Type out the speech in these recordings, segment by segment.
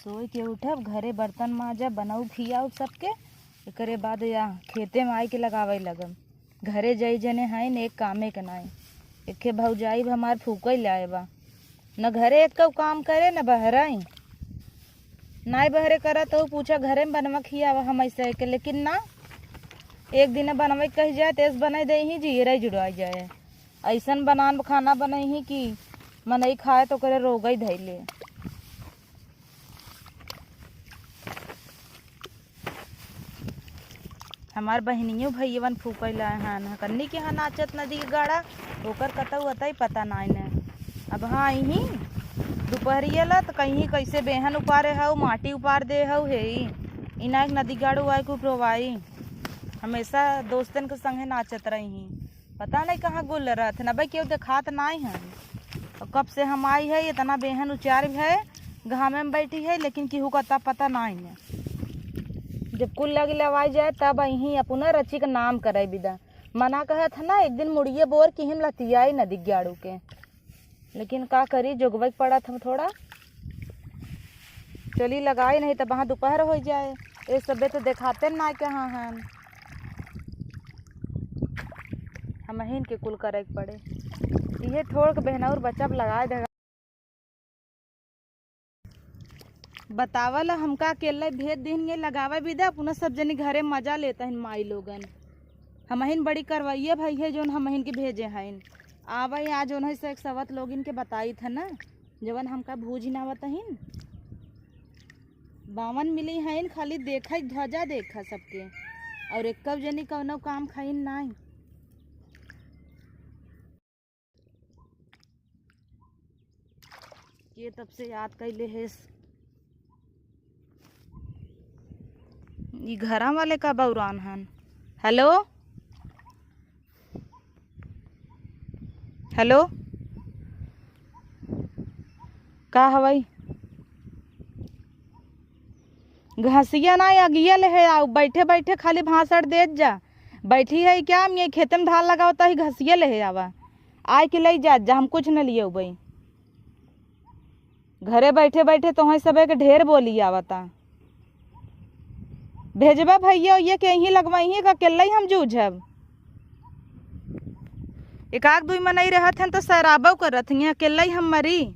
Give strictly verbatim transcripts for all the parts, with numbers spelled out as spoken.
सोइ के उठब, घरे बर्तन माजब, बनउब खियाउब सबके, एकरे बाद या खेते में आइ के लगावइ लगब। घरे जइ जने हइन, एक कामे के नाई। एक्खे भौजाई भी हमार फूकइ लाए बा, न घरे एक्कउ काम करे, न बहरइ। नाई बहरे करत हउ, पूछा घरे में बनवा खियावा हम अइसे के, लेकिन ना, एक दिन बनवइ कहि जाए, तेस बनइ देइहीं, जियरइ जुड़ाइ जाए। अइसन बनान खाना बनइहीं कि मनई खाए त ओकरे रोगइ धइले। हमार बहिनियो भइयवन फूकइ लाए हन, हकन्नी के यहाँ नाचत नदी के गाड़ा, ओकर कतउ अतइ पता नाई न। अब हाँ, इहीं दुपहरिया ला त कहीं कइसे बेहन उपारे हउ, माटी उपार दे हउ, हे ई, इना एक नदी गाड़ू आए के उपरवाई। हमेशा दोस्तन के संगे नाचत रही। पता नहीं कहाँ गुल रहत न, अबे केहू देखात नाई हन। और कब से हम आई है, इतना बेहन उचार भी है, घामे में बैठी है, लेकिन केहू का अता पता नाई है। जब कुल लग लवाई जाए, तब अहीं अपना रची के नाम करे बिदा। मना कहत है ना, एक दिन मुड़िए बोर की हम लतियाई नदी ग्याड़ू के। लेकिन का करी, जोगवे के पड़त हम थोड़ा। चली लगाई, नहीं त वहाँ दुपहर होइ जाए। ए सबे तो देखाते ना कहाँ हन। हमहिन के कुल करे के पड़े। इहे थोड़ के बेहनौर बचब लगाए दे। बतावल हमका अकेले भेज दिहन, ये लगावे बिदा, अपना सब जनी घरे मजा लेत हन माई लोगन। हमहिन बड़ी करवैया भई है जौन हमहिन के भेजे हइन। आवे आज उन्हें से एक सवत लोगिन के बताई था ना, जवन हमका भूज ना आवत हइन। बावन मिली हइन, खाली देखा ध्वजा देखा सबके, और एक जनी कौनो काम खाइन नाई। के तब से याद कैले हेस। ई घरा वाले का बौरान हन। हेलो, हेलो, का हवई? घसिया ना अगिया ले है, आउ बैठे बैठे खाली भाषण देत जा। बैठी है क्या? हम ये खेते में धान लगावता ही, घसिया ले है आवा, आए के ले जात जा, हम कुछ न लिए उबई। घरे बैठे बैठे तोहई सबे के ढेर बोली आवता। भेजबा भैया, ये के यहीं लगवाई का अकेले ही हम जूझब। एक आध दुई मनई रहत हन तो सराबो करत हन, अकेले ही हम मरी।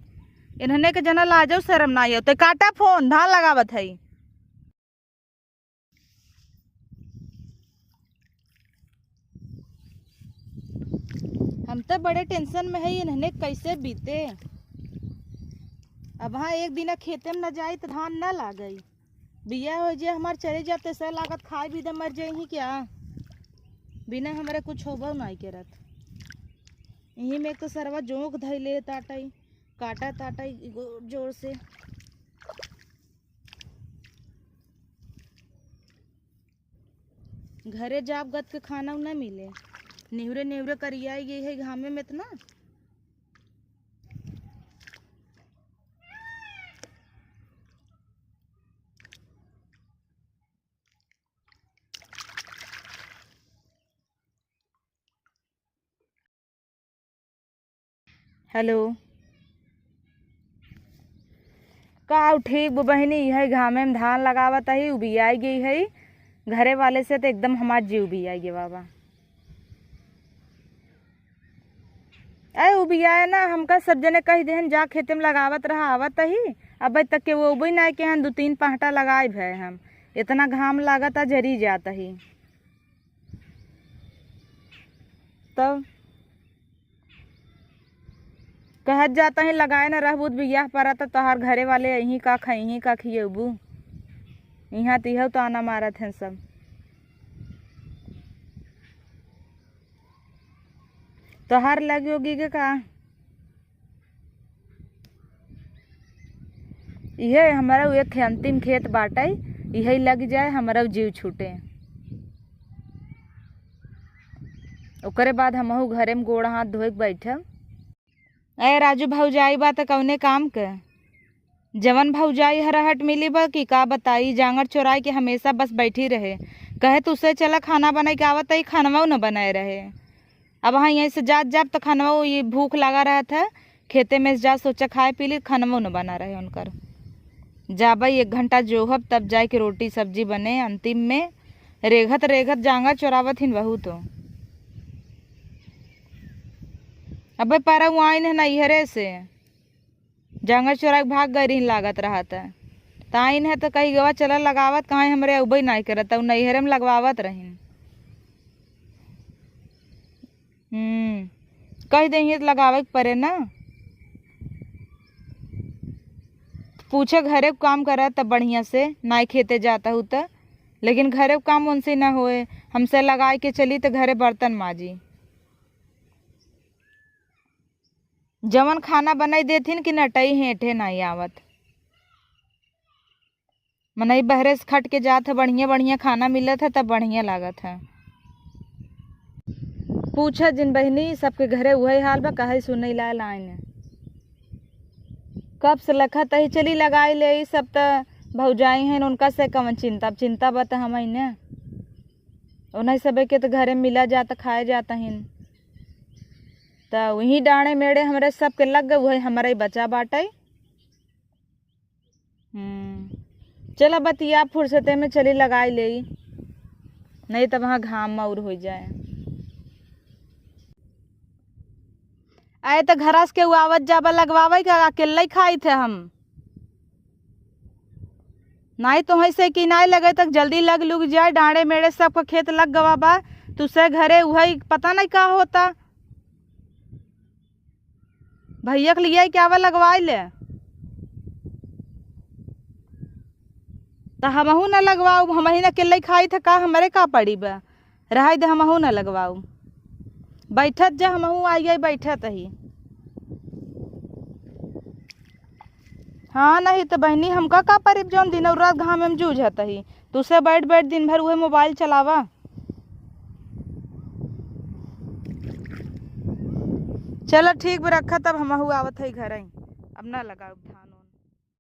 इन्हने के जना लाजो शर्म ना आवते। काटा फोन, धान लगावत है। हम तो बड़े टेंशन में है, इन्हने कैसे बीते। अब हाँ, एक दिना खेते में न जाई तो धान न लागई। बिया हो जे हमार चले जाते, सर लागत खाए भी दे मर जाई ही क्या? बिना हमारे कुछ होबो नाई करत। यही में एक तो सरवा जोंक धैले ताटई, काटा ताटई गो-, जोर से। घरे जाब गत के खाना उ ना मिले, निहुरे निहुरे करियाई गई है घामे में इतना। हेलो, का ठीक बा बहिनी, इहे घामे में धान लगावत ही, उबियाई गई है घरे वाले से, तो एकदम हमार जीव उबियाई गया बाबा। अरे उबियाए ना, हमका सब जने कह देहन जा खेते में लगावत रहा, आवत ही, अब तक के वो उबई ना के हन, दो तीन पहटा लगाए भय हम, इतना घाम लागत आ, जरी जात ही। तब कहत जाता है, लगाए न रहबू त बियाह परा त तोहार घरे वाले अहीं का खइहीं का खियबू। इहाँ त इहउ ताना मारत हैं सब। तोहार लगी होगी के का? इहे हमरा एक खे-, अंतिम खेत बाटइ, इहे लग जाए, हमरा जीव छूटे। ओकरे बाद हमहू घरे में गोड़ हाथ धोए के बैठब। ए राजू, भौजाई बा त कौने काम के? जवन भौजाई हरहट मिली बा कि का बताई, जांगर चोराई के हमेशा बस बैठी रहे। कहे, "तुसे चला, खाना बनाए के आवत है," खानवा न बनाए रहे। अब हाँ, यहीं से जात जाब त खानवा, ये भूख लगा रहा था, खेते में से जात सोचा खाए पी ली, खानवा न बना रहे उनकर। जाबा एक घंटा जोहब, तब जाए के रोटी सब्जी बने। अंतिम में रेघत रेघत जांगा चोरावत हिन बहू तो। अबे परऊ आइन है नैहरे से, जांगा चोरा के भाग गई रहिन लागत रहत है। त आइन है त कही गवा चला लगावत, कहाँ हमरे अउबे नाई करत, तउ नैहरे में लगवावत रहिन। हम्म, कह देही त लगावे के परे ना। पूछे घरे क काम करत त बढ़िया से, नाई खेते जात हूँ त, लेकिन घरे क काम उनसे ना होए। हमसे लगाए के चली त घरे बर्तन माजी। जवन खाना बनाई देथिन कि नटई हेठे नाई आवत। मनई बहरे से खट के जात है, बढ़िया बढ़िया खाना मिलत है, तब बढ़िया लागत है। पूछा जिन बहिनी, सबके घरे उहे हाल बा, काहे सुनई लाए लाइन। कब से लखत ही चली लगाई ले, ई सब त भौजाई हैं, उनका से कवन चिंता, अब चिंता बा त हम ही ने। उन्हें सबे के त घरे मिला जात, खाए जात हिन। त वही डाँड़े मेड़े हमरे सबके लग गए, उहे हमरे बचा बाटे। हम्म, चला बतिया फुर्सते में चली लगाई लेई, नहीं त वहाँ घाम मौर होइ जाए। आए त घरा से केहू आवत जाबा लगवावे का, अकेले ही खाई थे हम। नाई तो है से कि नाई लगे तक जल्दी लग लुग जाए, डाँड़े मेड़े सबका खेत लग गवा बा, तू से घरे उहई पता नहीं का होता। भैया के लियाई के आवा लगवाई ले। त हमहू न लगवाऊ, हमही न अकेले खाई थे का, हमरे का पड़ी बा, रहाई दे, हमहू न लगवाऊ। बैठत जा, हमहू आई गई बैठत ही। हाँ, नहीं त बहिनी, हमका का परी, जौन दिन और रात घाम में जूझत ही, तू से बैठ बैठ दिन भर उहे मोबाइल चलावा। चलो ठीक बा, रखा तब, हमहू आवत है घर, अब ना लगाऊ।